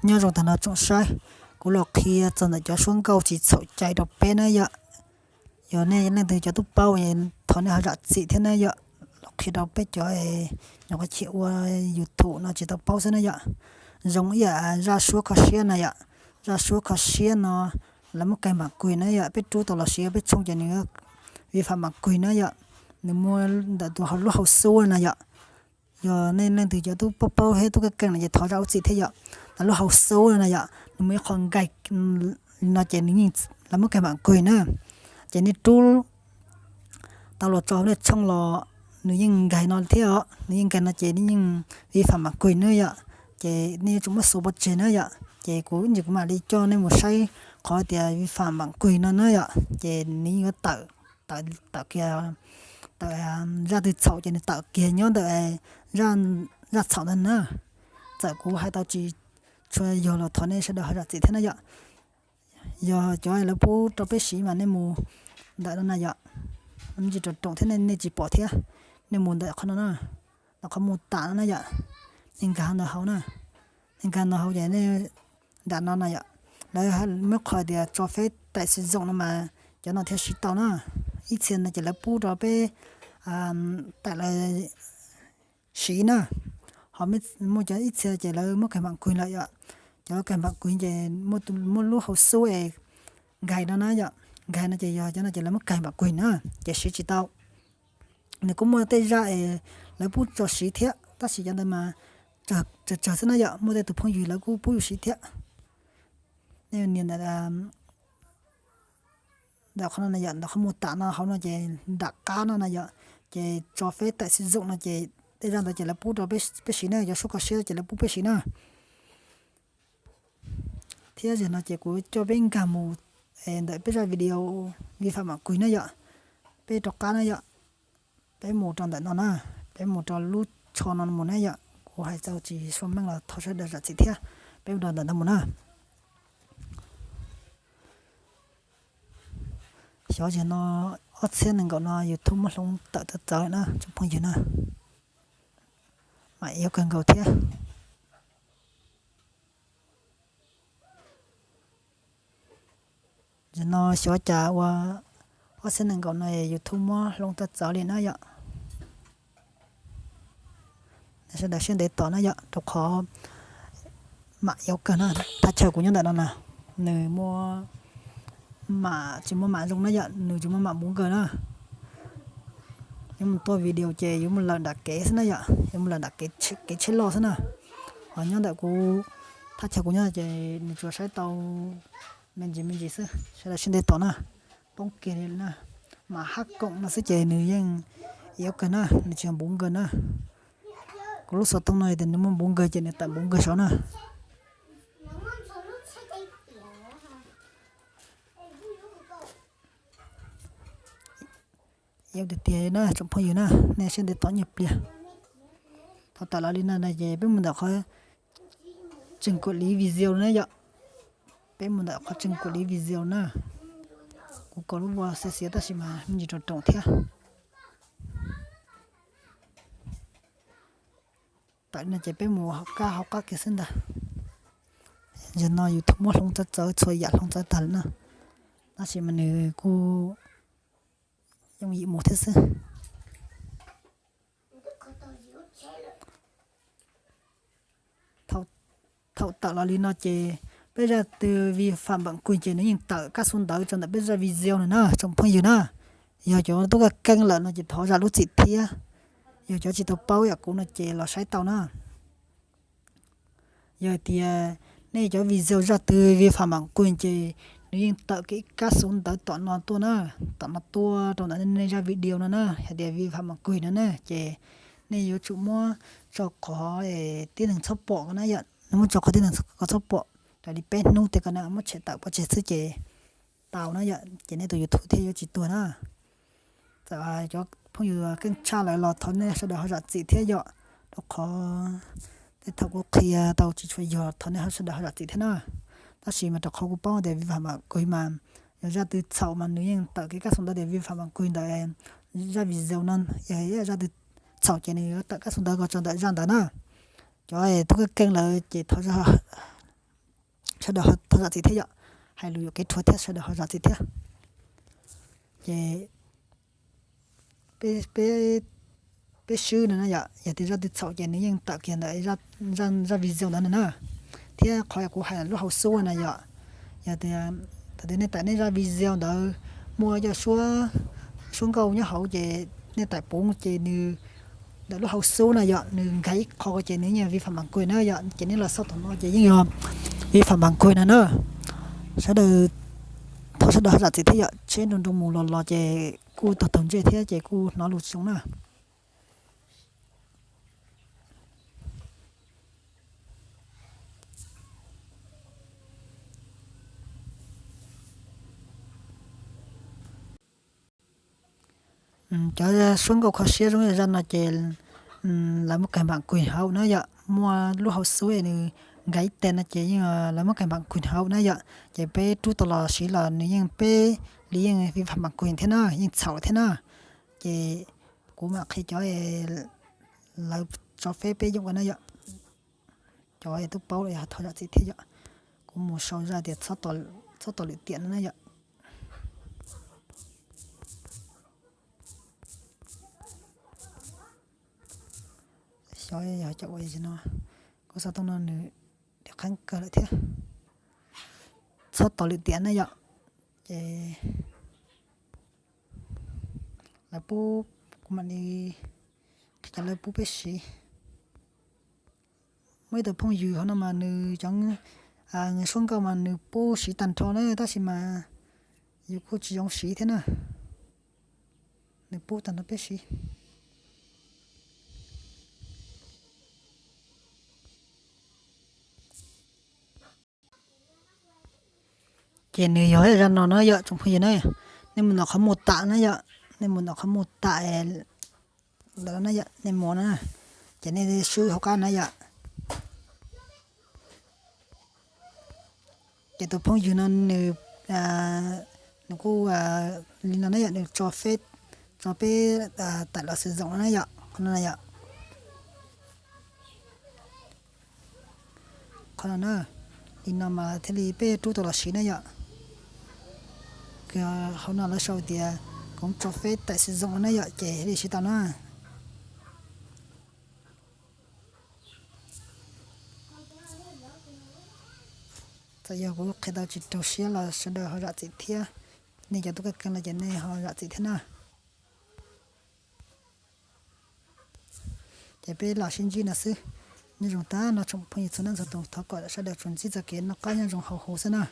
Nyob zoo tag nrho tsoom saib, kuv los qhia txog ntawm cov suab nkauj tsis txhaum cai rau peb na yom. Yog nej leej twg cov tub paub, thov nej ho zam txim thiab na yom. Los qhia rau peb cov nyuam qhuav chim ua YouTube no tsis tau paub xwb na yom. Zoo ib yam zaj suab kho siab na yom. Zaj suab kho siab no lawv muab kais npam kug na yom, peb rub tau los siv peb tshooj ces nws vi phạm bản quyền na yom. Nws muaj ntawm tus lub hauv xub na yom. Yog nej leej twg cov tub paub paub thiab tub keej keej no ces thov zam lub txim thiab yom. Ntawm lub hauv xub no yom, nws muaj ib qho nkaig li no ces nws yeej, lawv muab kais npam kug na. Ces nej rub tau los tso nej tshooj los nws yeej nkaig no thiab os, nws yeej nkaig no ces nws yeej vi phạm bản quyền na yom. Ces nej yuav tsum muab xua pov tseg na yom. Ces kuv ib ntsis kuv mam li coj nej mus saib qhov tias vi phạm bản quyền no na yom. Ces nws yeej yuav tawm, tawm, tawm kiag, tawm zaj twg txhaum ces nws tawm kiag nyob ntawm zaj txhaum ntawd na. Txawm kuv hais tau tsis tshua yog los thov nej sawv daws ho zam txim thiab na yom. Yog cov lawv pub rau peb siv mas nej mus ntawm no na yom. Ntsis rau room thiab nej tsis pom thiab. Nej mus ntawm qhov no na, ntawm qhov mus tam no na yom. Nej nkag ntawd hauv na, nej nkag ntawd hauv ces nej nram no na yom. Lawv muab qhov tias cho phép tải sử dụng no mas cov no thiaj siv tau na. Ib txhia no ces lawv pub rau peb tải los siv na. Ho muaj cov ib txhia ces lawv muab kais npam kug lawm yom. Cov kais npam kug ces muaj lub hauv xub es nkaig no na yom. Nkaig no ces yog cov no ces lawv muab kais npam kug na, ces siv tsis tau. Nws kuj muaj tej zaj es lawv pub tso siv thiab, tab sis cov ntawd mas tsawg tsawg xwb na yom, muaj tej tus phooj ywg lawv kuj pub yus siv thiab. Nej nias ntawm ntawm qhov no na yom, ntawm qhov mus tam no hauv no ces nram qab no na yom, ces cho phép tải sử dụng no ces tej zaj ntawd ces lawv pub rau peb siv na, cov suab kho siab ces lawv pub peb siv na. Thiab zaum no ces kuv coj peb nkag mus ntawm peb zaj video vi phạm bản quyền na yom, peb rov qab na yom. Peb mus rau ntawm no na, peb mus rau lub tsho no mus na yom. Kuv hais tau tsis sua meej los thov sawv daws zam txim thiab. Peb mus rau ntawm no mus na. Xyov zaum no ob txhiab nees nkaum no YouTube muab hloov tawm txawv txawv na tsoom phooj ywg na, mam yuav kawg nkaus thiab. Zaum no xyov cas ua ob txhiab nees nkaum no YouTube muab hloov txawv txawv li na yom. Sawv daws siab ntev tos na yom, rau qhov mam yuav kawg na. Thaj chaw kuv nyob ntawm no na, nws muaj mam, tsis muaj mam zoo na yom, nws tsis muaj mam npuv nkaws na. Yuav mus tuaj video ces yuav mus lawm nram kev xwb na yom, yuav mus lawm nram kev tsheb loj xwb na. Ho nyob ntawm kuv, thaj chaw kuv nyob ces nws tsuas saib tau me ntsis me ntsis xwb, sawv daws siab ntev tos na. Poob kiag li na, mam hab koom no xwb ces nws yeej yuav kawg na, nws tsis npuv nkaws na. Kuv lub xov tooj no tias nws muaj npuv nkaws ces nws tawm npuv nkaws saud na. Yuav tiag tiag na tsoom phooj ywg na, nej siab ntev tos nyuag pliag. Thaum tawm los li no na ces peb mus ntawm qhov tseem kuam liv video na yom. Peb mus ntawm qhov tseem kuam liv video na. Kuv kaus lub ua xiav xiav tab sis mas me ntsis rau room thiab. Tawm no ces peb mus hauv qab hauv qab kiag xwb ntag. Zaum no YouTube muab hloov txawv txawv txhua yam hloov txawv tag lawm na, tab sis mas nws kuj yooj yim mus thiab xwb. Thaum tawm los li no ces peb zaj twg vi phạm bản quyền ces nws yeej tawm kab xu ntawv rau ntawm peb zaj video no na tsoom phooj ywg na. Yog cov tub keej lawm no ces thov zam lub txim thiab. Yog cov tsis tau paub yam kuv no ces los saib tau na. Yog tias nej cov video zaj twg vi phạm bản quyền ces nws yeej tawm kev kab xu ntawv tom no tuaj na, tom no tuaj rau ntawm nej zaj video no na, hais tias vi phạm bản quyền no na ces nej yuav tsum muab tso qhov tib neeg txhob pom ko na yom, nej muab tso qhov tib neeg ko txhob pom raws li peb hnub tej ko na, muab tshem tawm pov tseg xwb ces tau na yom, ces nej tus YouTube thiaj yuav tsis tuag na. Txawm cov phooj ywg keej tshaj lawm los thov nej sawv daws ho zam txim thiab yom, rau qhov tej thaum kuv qhia tau tsis tshua yog thov nej sawv daws ho zam txim thiab na. Tab sis mas rau qhov kuv paub tias vi phạm bản quyền mas yog zaj twg txhaum mas nws yeej tawm kev kab xu ntawv tias vi phạm bản quyền ntawm zaj video no, yog zaj twg txhaum ces nws yuav tawm kab xu ntawv ko tso ntawm zaj ntawd na. Cov tub keej keej lawm ces thov zam sawv daws ho thov zam txim thiab yom. Hais lus yuam kev rhuav thiab sawv daws ho zam txim thiab. Ces peb swb no na yom, yog tias zaj twg txhaum ces nws yeej tawm kiag ntawm zaj video ntawd no na. Thiab qhov kuv hais lub hauv xub na yom, yog tias thaum twg nej tải nej zaj video ntawd muaj cov suab nkauj nyob hauv ces nej tải puv ces nws ntawm lub hauv xub na yom, nws nkag ib qho ces nws yeej vi phạm bản quyền na yom, ces nej los xauj tom no ces yeej yog vi phạm bản quyền no na. Sawv daws thov sawv daws zam txim thiab yom, tsheb nroo nroo mus los los ces kuj taug taug ntsej thiab ces kuj hnov lus tsis zoo na. Cov suab nkauj kho siab zoo li zaj no ces lawv muab cài bản quyền hauv na yom, muaj lub hauv xub nws nkag ib teg no ces yeej lawv muab cài bản quyền hauv na yom, ces peb rub tau los siv los nws yeej peb li yeej vi phạm bản quyền thiab na, yeej txhaum thiab na. Ces kuv mam qhia cov lawv tso Facebook peb yoom ua na yom. Cov twb paub lawm yog thov zam txim thiab yom. Kuv mus sau zaj tias txhob tos lwm tiam no na yom. Xyov yog cov ua no, kuv xav tau no nws dim qeeb kawg lawm thiab. Txhob tos lwm tiam na yom. Ces lawv pub, kuv mam li qhia cov lawv pub peb siv. Muaj ib tug phooj ywg hauv no mas nws cov suab nkauj mas nws pub siv tag nrho na, tab sis mas yus kuj tsis zoo siv thiab na. Nws pub tag nrho peb siv. Ces nws yog zaj no na yom tsoom phooj ywg na. Nej mus ntaus qhov mus tam na yom, nej mus ntaus qhov mus tam lawm na yom, nej mus na, ces nej swb hauv qab na yom. Ces tus phooj ywg no nws, nws kuj li no na yom, nws tso peb, tso peb tải los sử dụng no na yom, qhov no na yom. Qhov no na, li no mas thiaj li peb rub tau los siv na yom. Hauv no lawv sau tias cód cho phép tải sử dụng no na yom, ces thiaj li siv tau na. Txawm yog kuv qhia tau tsis raug siab los sawv daws ho zam txim thiab. Nej cov tuaj kaj keeg los ces nej ho zam txim thiab na. Ces peb los sib ntsib no xwb. Nyob zoo tag nrho tsoom phooj ywg txhua leej txhua tus, thov kom sawv daws tsuas ntsib txoj kev noj qab nyob zoo hauv huv xwb na.